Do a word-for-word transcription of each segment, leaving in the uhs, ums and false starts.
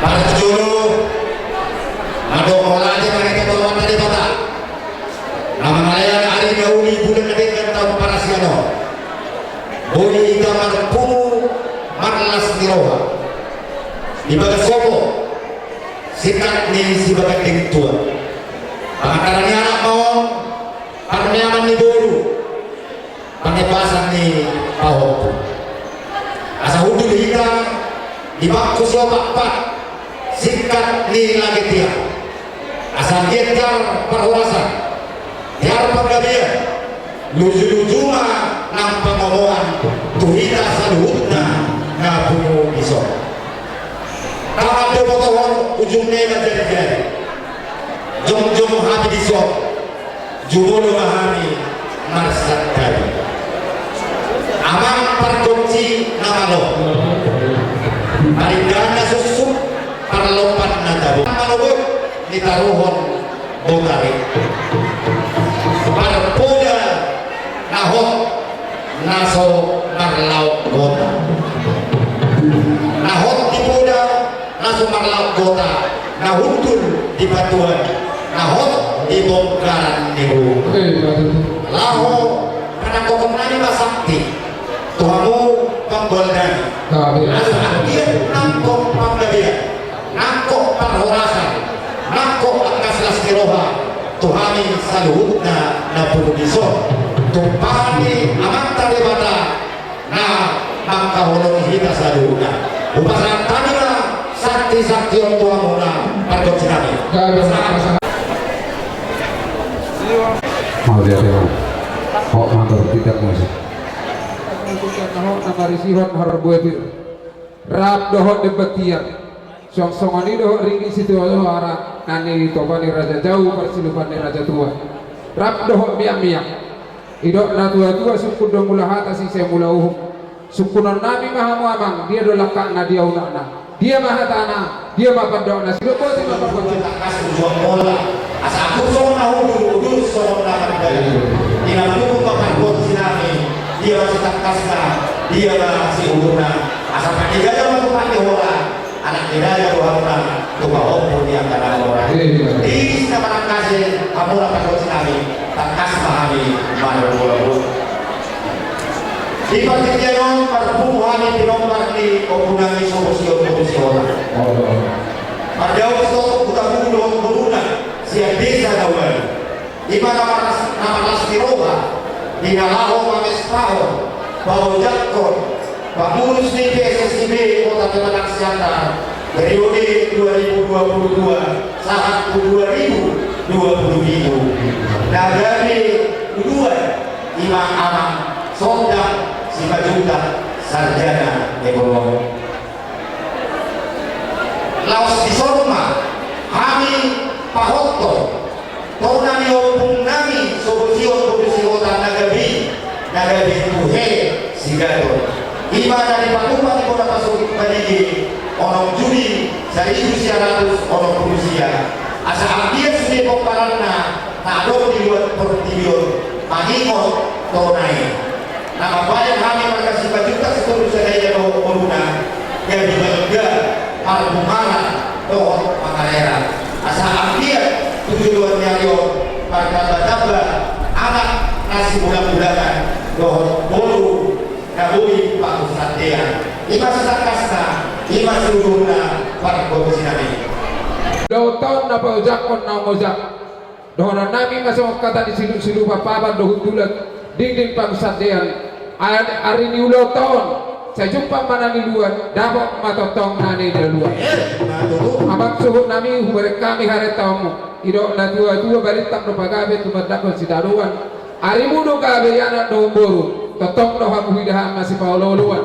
Parjolo, mandok mauliate ma hita tu Amanta Debata na mangalean ari na uli, bulan na denggan, taon parasian on. Boi hita marpungu marlas ni roha di bagas sopo, singkat ni sibaganding tua. Pangantaran ni anak ma on, parmeaman ni boru, pangebasan ni pahompu. Asa hundul hita di bangku siopatpat, singkat ni lage tiar. Asa anggiat tiar parhorasan, tiar panggabean, luju-luju ma nang pangomoan tu hita saluhutna na pungu dison. Tangan do botohon, ujungna ma jari-jari. Jongjong hami dison, jumolo ma hami marsandari. Amang pargonsi na malo, parindahan na suksuk, parlompan na tabo, manogot ni taruhon botari. Parpoda na hot na so marlaok gota, na hot di poda na so marlaok gota, na hundul di batuan, na hot di bongkaran ni boru. Laho manangkokhon nami ma santi tu hamu panggual nami. Asa anggiat nangkok panggabean, nangkok parhorasan, nangkok angka silas ni roha tu hami saluhutna na pungu dison. Tumpahon ni Amanta Debata na mangkaholongi hita saluhutna. Hupasahat hami ma santi-santi on tu hamuna pargonsi nami. Mauliate ma. Hot ma, tindak muse. Hot na marisihon harboa pir. Rap dohot demban tiar. Suang songon i dohot ringgit sitio dohot arak na nitopa ni raja jabu parsilupan ni raja tua. Rap dohot miak-miak. Didok na tua-tua, sungkun do mula hata, sise mula uhum. Sungkunon nami ma hamu amang, dia do langkatna, dia unokna, dia ma hatana, dia ma pandokna, sidok boti ma pangkoti. Tangkas ujuan bola. Asa atur songon na hundul, udur songon na mandali. Di na mangungkun ma pargonsi nami, dia ma sitangkasna, dia ma siudurna. Asa pande gaya ma tu pande hola, anak ni raja do hamuna tu pahompu ni angka na mora. Di na manangkasi hamuna pargonsi nami, tangkas ma hami manang bola-bola. Di partingkian on, marpungu hami pinomparni ompu nami Sobosion boru Sihota. Mardalan sitongtong Hutagugu dohot boruna sian desa na ualu. Ima na marlas, na marlas ni roha di na laho mamestahon, paojakhon pangurus ni P S S I B Kota Pematang Siantar periode dua ribu dua puluh dua sahat tu dua ribu dua puluh pitu. Na gabe uluan ima Amang Sondang Simanjuntak, sarjana ekonomi. Laos dison ma hami pahothon tona ni ompung nami Sobosion boru Sihota na gabe, na gabe tu he sigaton. Ima na dipatupa ni bona pasogit parigi onom Juni saribu sia ratus onom pulu sia. Asa anggiat sude pomparanna na adong di luat portibi on mangingot tona i. Na mambahen hami marga Simanjuntak Sitorus Adaida dohot boruna, gabe balga, marpungaran dohot mangarerat. Asa anggiat tu joloan ni ari on martamba-tamba anak na sibulang-bulangan dohot boru na boi patursandean. Ima sitangkasna, ima siudurna pargonsi nami. Dohot on na paojakhon na ojak. Dohonon nami ma songon hata ni silup-silupan, papan do hundulan, dingding pangunsandean. Ari ni ulaonta on sai jumpang ma na niluat, dapot ma tongtong na niluluan. Amang suhut nami, hubereng hami harentaonmu. Didok na tua-tua, balintang do pagabe tumandangkon sitadoan. Arimu do gabe anak dohot boru, tongtong do hamu huida hami masipaolo-oloan.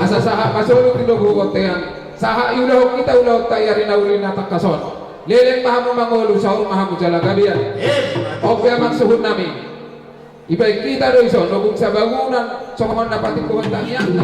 Asa sahat ma solu tu lobu bontean, sahat iulahon hita ulaonta i ari na uli na tangkas on. Leleng ma hamu mangolu, saur ma hamu jala gabean. On pe amang suhut nami. Dibahen hita do dison, Ompung Sabangunan, songon na patingkohon tangiangna.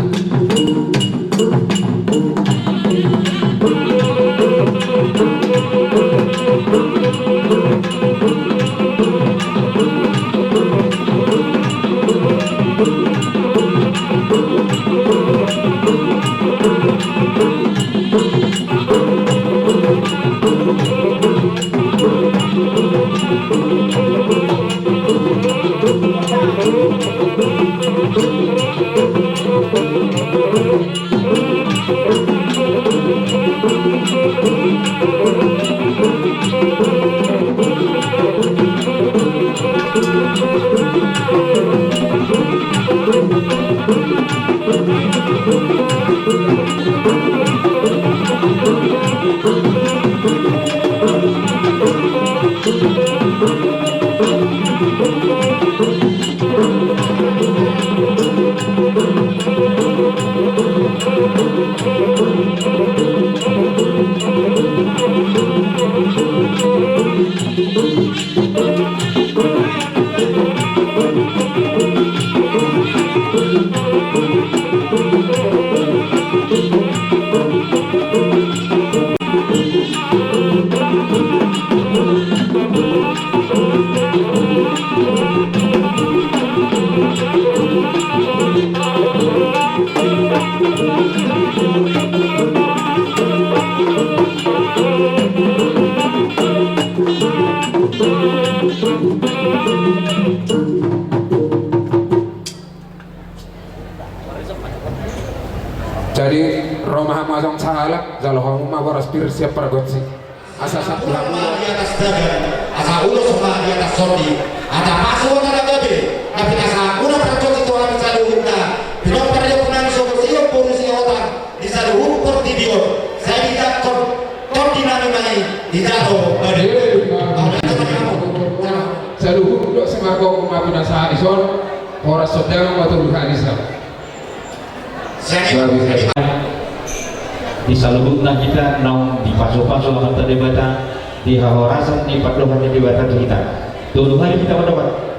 Jadi, ro ma hamu ajong sahalak, jalo hamu ma boras pir sian pargonsi. Asa sahat hamu. Di atas dagan, asa ulos ma di atas tondi. Asa pasu ma na gabe, na pinasahat muna pargonsi tu hami saluhutna. Pinompar ni ompungnami Sogo Sion boru Sihotang di saluhut portibi on. Sai dijangkon tondi nami ma i di jalo bade. Saluhut do simarga ma pinasahat dison. Horas so dang ma tu halisan. Di saluhutna hita naung dipasupasu Amanta Debata di hahorasan ni pandohan ni Debata tu hita. Tolu hali hita mandok.